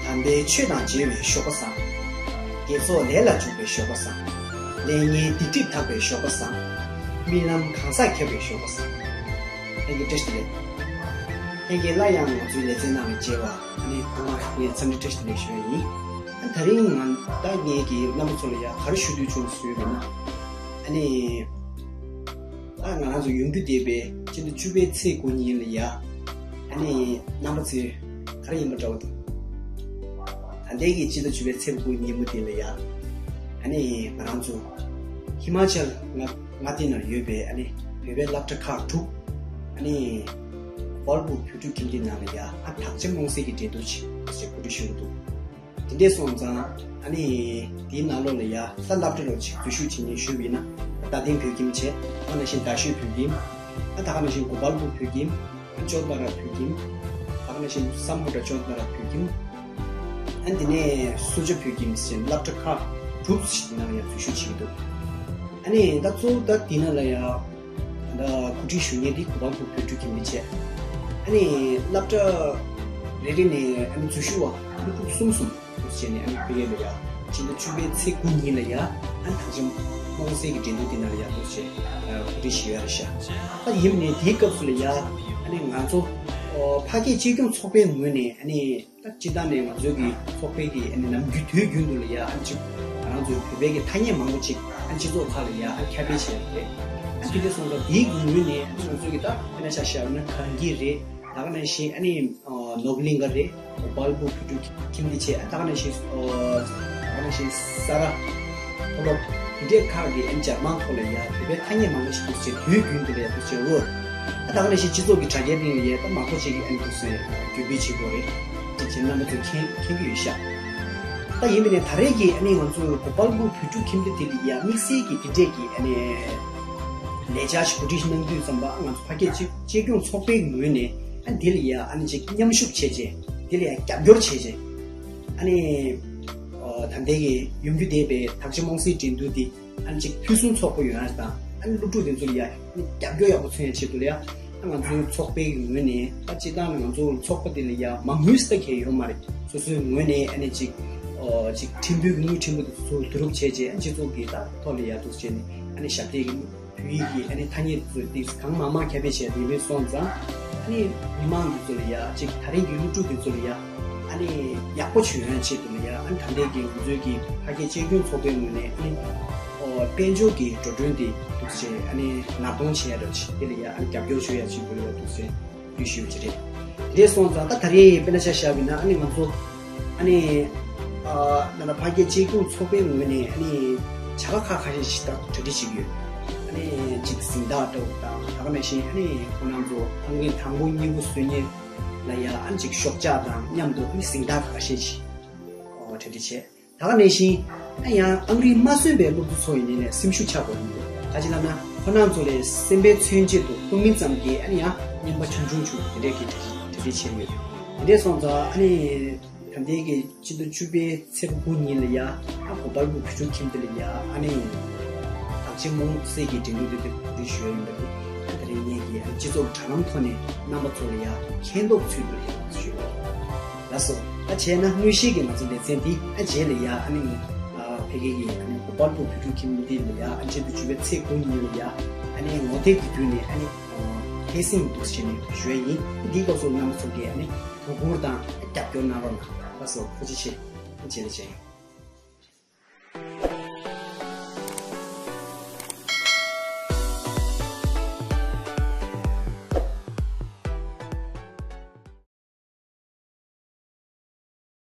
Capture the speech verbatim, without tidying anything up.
དམ་པའི་ཆོས་དང་མཇལ་བའི་ཞོགས་པ་བཟང་། དགེ་ཚོགས་ལས་ལ་འཇུག་པའི་ཞོགས་པ་བཟང་། ལས་ངན་སྡིག་སྒྲིབ་དག་པའི་ཞོགས་པ་བཟང་། རྨི་ལམ་གང་ཟག་ཁྱབ་པའི་ཞོགས་པ་བཟང་། ལྷན་རྒྱས་བཀྲ་ཤིས་བདེ་ལེགས། ལྷན་རྒྱས་སླར་ཡང་ང་ཚོའི་ལེ་ཚན་ནང་ལ་མཇལ་བ་ཨ་ནི་ཚང་མ་ངས་འཚམས་འདྲི་བཀྲ་ཤིས་བདེ་ལེགས་ཞུ་ཡ་ཡིན། ཨ་ད་རིང་ང་ད་ངས་ཀྱི་རྣམ་པ་ཚོ་ལ་ཡ་ག་རེ་ཞུ་འདོད་བྱུང་ཟེར་བ་ཡིན་ན། ཨ་ནི། ད་ང་རང་ཚོ་ཡོང་རྒྱུ་བསྡད་པའི་སྤྱི་ཟླ་བཅུ་པའི་ཚེས་དགུ་ཉིན་ལ་ཡ། ཨ་ནི་རྣམ་པ་ཚོས་ག་རེ་ཡིན་པ་འདྲ་བོ་འདུག་ད་ལྟའི་གི་སྤྱི་ཟླ་བཅུ་པའི་ཚེས་དགུ་ཉིན་མོ་དེ་ལ་ཡ། ཨ་ནི་ང་རང་ཚོ་ཧི་མ་ཅལ་མངའ་མངའ་སྡེ་ནང་ཡོད་པའི་ཨ་ནི་བོད་པའི་སློབ་གྲྭ་ཁག་དྲུག་ཨ་ནི་གོ་པལ་པུར་བོད་ཕྲུག་ཁྱིམ་སྡེ་ནང་ལ་ཡ་ཨ་དག་ཆ་རྨོངས་སེལ་གྱི་འགྲན་བསྡུར་ཅིག་ཅེས་གོ་སྒྲིག་ཞུ་གི་འདུག་དེ་འདྲས་སོང་ཙང་ཨ་ནི་དེའི་ནང་ལོགས་ལ་ཡ་ད་སློབ་གྲྭ་རུ་ཅིག་འཛུལ་ཞུགས་བྱེད་མཁན་ཞུས་པ་ཡིན་ན་རྡ་སྟེང་བོད་ཁྱིམ་བྱས། ད་ག་ནང་བཞིན་རྡ་ཤོད་བོད་ཁྱིམ། ད་ག་ནང་བཞིན་གོ་པལ་པུར་བོད་ཁྱིམ། ཨ་ཅོ་ད་ར་བོད་ཁྱིམ། ད་ག་ནང་བཞིན་སམ་བྷོ་ཊ་ཅོ་ད་ར་བོད་ཁྱིམ། ཨ་དེ་ནས་སུ་ཇོ་བོད་ཁྱིམ་ཟེར་སློབ་གྲྭ་ཁག་དྲུག་ཅིག་ནང་ཡ་འཛུལ་ཞུགས་བྱེད་ཀྱི་འདུག་ཨ་ནི་ད་གཙོ་བོ་ད་དེ་ནང་ལ་ཡ། ད་གོ་སྒྲིག་ཞུ་མཁན་དེ་གོ་པལ་པུར་བོད་ཕྲུག་ཁྱིམ་སྡེ་བྱས། ཨ་ནི་སློབ་གྲྭ་རེ་རེ་ནས་ཨ་ནི་འཛུལ་ཞུགས་པ་སློབ་ཕྲུག་གསུམ་གསུམ་དུ་བྱས་ནས་ཨ་ནི་ཕ་གི་ལ་ཡ་སྤྱི་ཟླ་བཅུ་པའི་ཚེས་དགུ་ཉིན་ལ་ཡ་ཨ་ནི་དག་ཆ་རྨོངས་སེལ་གྱི་འགྲན་བསྡུར་དེ་ནང་ལ་ཡ་འདུག་བྱས་གོ་སྒྲིག་ཞུ་ཡ་རེད་ཤག་ད་ཡིན་ནའི་དེའི་སྐབས་སུ་ལ་ཡ་ཨ་ནི་ང་ཚོ་ཕ་སྐད་གཅེས་སྐྱོང་ཚོགས་པའི་ངོས་ནས་ཨ་ནི། ད་སྤྱིར་བཏང་ནས་ང་ཚོའི་གི་ཚོགས་པའི་གི་ཨ་ནི་ནམ་རྒྱུན་དུས་རྒྱུན་དུ་ལ་ཡ་ཨ་ནི་ཅིག་ང་རང་ཚོའི་བོད་པའི་གི་ཐ་སྙད་མང་པོ་ཅིག་ཨ་ནི་སྤྱི་ཚོགས་ཁག་ལ་ཡ་ཨ་ནི་ཁྱབ་སྤེལ་བྱས་ཡོད་རེད། ཨ་ནི་དེ་འདྲ་སོང་ཙང་དེའི་གི་ངོས་ནས་ཨ་ནི་ང་ཚོའི་གི་ད་དཔེར་ན་ཆ་བཞག་ན་གངས་སྐྱིད་རེད། ད་ག་ནང་བཞིན་ཨ་ནི་ནོར་གླིང་ག་རེད། གོ་པལ་པུར་བོད་ཕྲུག་ཁྱིམ་སྡེ་བྱས། ཨ་ད་ག་ནང་བཞིན་ད་ག་ནང་བཞིན་ས་ར་མཐོ་སློབ་དེ་འདྲའི་ཁག་གི་ཨ་ནི་འཇར་མན་ཐོག་ལ་ཡ་བོད་པའི་ཐ་སྙད་མང་པོ་ཞིག་འདུག་ཅེས་དུས་རྒྱུན་དུ་ལ་ཡ་འདུག་ཅེས་འོ། ཨ་ད་ག་ནང་བཞིན་སྤྱི་ཚོགས་ཀྱི་དྲ་རྒྱའི་སྟེང་ལ་ཡ་ད་མང་པོ་ཅིག་གིས་ཨ་ནི་འདུག་སེ་བརྒྱུད་སྤེལ་བྱེད་དགོས་རེད། དེ་བྱས་རྣམ་པ་ཚོས་མཁྱེན་མཁྱེན་གྱི་ཡོད་ཤག་ད་ཡིན་པ་ནས་ད་རེས་ཀྱི་ཨ་ནི་ང་ཚོ་གོ་པལ་པུར་བོད་ཕྲུག་ཁྱིམ་སྡེ་དེ་ལ་ཡ་དམིགས་བསལ་གྱི་དེ་འདྲས་ཀྱི་ཨ་ནི་ལས་འཆར་ཞིག་གོ་སྒྲིག་གནང་དུས་ཙམ་པ་ང་ཚོ་ཕ་སྐད་གཅེས་གཅེས་སྐྱོང་ཚོགས་པའི་ངོས་ནས་ཨ་ནི་དེ་ལ་ཡ་ཨ་ནི་ཅིག་མཉམ་ཞུགས་བྱས་རྗེས་དེ་ལ་ཡ་རྒྱབ་སྐྱོར་བྱས་རྗེས་ཨ་ནི་ད་ལྟའི་གི་ཡོང་རྒྱུ་བསྡད་པའི་དག་ཆ་རྨོངས་སེལ་འགྲན་བསྡུར་འདི་ཨ་ནི་ཅིག་ཕུན་སུམ་ཚོགས་པོ་ཡོང་ཡ་དང་ཨ་ནི་སློབ་ཕྲུག་དེ་ཚོ་ལ་ཡ་རྒྱབ་སྐྱོར་ཡག་པོ་མཚོན་ཡ་ཆེད་དུ་ལ་ཡ། ང་ཚོའི་ཚོགས་པའི་ངོས་ནས་ད་སྤྱིར་བཏང་ང་ཚོ་ཚོགས་པ་དེ་ལ་ཡ་མ་དངུལ་ཟེར་མཁན་ཡོད་མ་རེད། སོ་སོའི་ངོས་ནས་ཨ་ནི་ཅིག་ཨོ་ཅིག་ཁྲིམས་དཔོན་གྱི་དངུལ་ཁྲིམས་དཔོན་དེ་ཚོ་བསྡུ་རུབ་བྱས་རྗེས་ཨ་ནི་སྤྱི་ཚོགས་ཀྱི་ད་ཐོག་ལ་ཡ་འདུག་བྱས་ནས་ཨ་ནི་ཞབས་སྟེགས་ཀྱི་བོད་ཡིག་གི་ཨ་ནི་ཐ་སྙད་དེ་ཚོ་ཏིག་གང་མང་མང་ཁྱབ་སྤེལ་བྱས་དེ་འདྲ་སོང་ཙང་ཨ་ནི་མི་མང་དེ་ཚོ་ལ་ཡ་ཅིག་ད་རིང་གི་སློབ་ཕྲུག་དེ་ཚོ་ལ་ཡ་ཨ་ནི་ཡག་པོ་བྱུང་ཡ་ཆེད་དུ་ལ་ཡ་ཨ་ནི་ད་ལྟའི་གི་ང་ཚོའི་གི་ཕ་སྐད་གཅེས་སྐྱོང་ཚོགས་པའི་ངོས་ནས་ཨ་ནི་ཨོ་དཔལ་འབྱོར་གྱི་འགྲོ་གྲོན་དེ་འདུག་བྱས་ཨ་ནི་ནར་གཏོང་བྱས་ཡ་འདྲ་བྱས་དེ་ལ་ཡ་ཨ་ནི་རྒྱབ་སྐྱོར་ཞུ་ཡ་ཆེད་དུ་ལ་ཡ་འདུག་བྱས་ཞུ་ཞུ་བ་ཅིག་རེད། དེ་སོང་ཙང་ད་ད་རེས་དཔེར་ན་ཆ་བཞག་པ་ཡིན་ན་ཨ་ནི་ང་ཚོ་ཨ་ནི་ཨ་ད་ལྟ་ཕ་སྐད་གཅེས་སྐྱོང་ཚོགས་པའི་ངོས་ནས་ཨ་ནི་བྱ་དགའ་ཁག་ཁ་ཤས་ཤིག་ད་གྲ་སྒྲིག་བྱེད་ཀྱི་ཡོད། ཨ་ནི་གཅིག་གཟེངས་རྟགས་འདྲ་བོ་དང་ད་ག་ནང་བཞིན་ཨ་ནི་ཁོང་རྣམ་ཚོ་ཨང་རིམ་དང་པོ་གཉིས་པ་བཟོ་མཁན་ལ་ཡ་ཨ་ནི་གཅིག་ཤོག་ཆག་དང་མཉམ་དུ་ཨ་ནི་གཟེངས་རྟགས་ཁག་ཁ་ཤས་ཤིག་ཨོ་གྲ་སྒྲིག་བྱས། ད་ག་ནང་བཞིན་ཨ་ཡང་ཨང་རིམ་མ་སོན་པའི་སློབ་ཕྲུག་ཚོ་ཡིན་ནའི་ལས་སེམས་ཤུགས་ཆག་དགོས་ཡིན་འདུག་ག་ཅི་ལབ་ན་ཁོ་རྣམ་ཚོ་ལས་སེམས་པའི་མཚོན་བྱེད་དུ་སློབ་མི་ཙམ་གྱིས་ཨ་ནི་ཡང་རྔན་པ་ཆུང་ཆུང་ཆུང་དེ་འདྲས་ཀྱི་གྲ་སྒྲིག་བྱས་ཡོད། དེ་འདྲས་སོང་ཙང་ཨ་ནི་ད་ལྟའི་གི་སྤྱི་ཟླ་བཅུ་པའི་ཚེས་པ་དགུ་ཉིན་ལ་ཡ་ཨ་གོ་པལ་པུར་བོད་ཕྲུག་ཁྱིམ་སྡེ་ལ་ཡ་ཨ་ནི་དག་ཆ་རྨོངས་སེལ་གྱི་འགྲན་བསྡུར་དེ་དེ་གོ་སྒྲིག་ཞུ་ཡ་ཡིན་པ་དེ་ཨ་ད་རེས་ངེད་ཀྱིས་ཨ་ནི་སྤྱི་ཚོགས་དྲ་ལམ་ཐོག་ནས་རྣམ་པ་ཚོ་ལ་ཡ་མཁྱེན་རྟོགས་ཚུལ་དུ་ཡ་ཞུ་ཡོད། ལགས་སོ། ད་བྱས་ན་དངོས་གཞིའི་གི་ང་ཚོ་ལེ་ཚན་འདི་ཨ་རྗེས་ལ་ཡ་ཨ་ནི་ཨ་ཕ་གི་གི་ཨ་ནི་གོ་པལ་པུར་བོད་ཕྲུག་ཁྱིམ་སྡེ་ལ་ཡ་ཨ་རྗེས་དུ་བཅུ་པའི་ཚེས་དགུ་ཉིན་ལ་ཡ་ཨ་ནི་ངོ་དེབ་ཀྱི་བརྒྱུད་ནས་ཨ་ནི་ཨ་ལྷན་སེམས་འདུག་བྱས་ནས་ཞུ་ཡ་ཡིན། འདིའི་སྐབས་སུ་རྣམ་པ་ཚོ་གིས་ཨ་ནི་དོ་ཁུར་དང་རྒྱབ་སྐྱོར་གནང་རོགས་གནང་། ལགས་སོ། ཐུགས་རྗེ་ཆེ། ཨ་རྗེས་ལ་མཇལ་ཡོང་།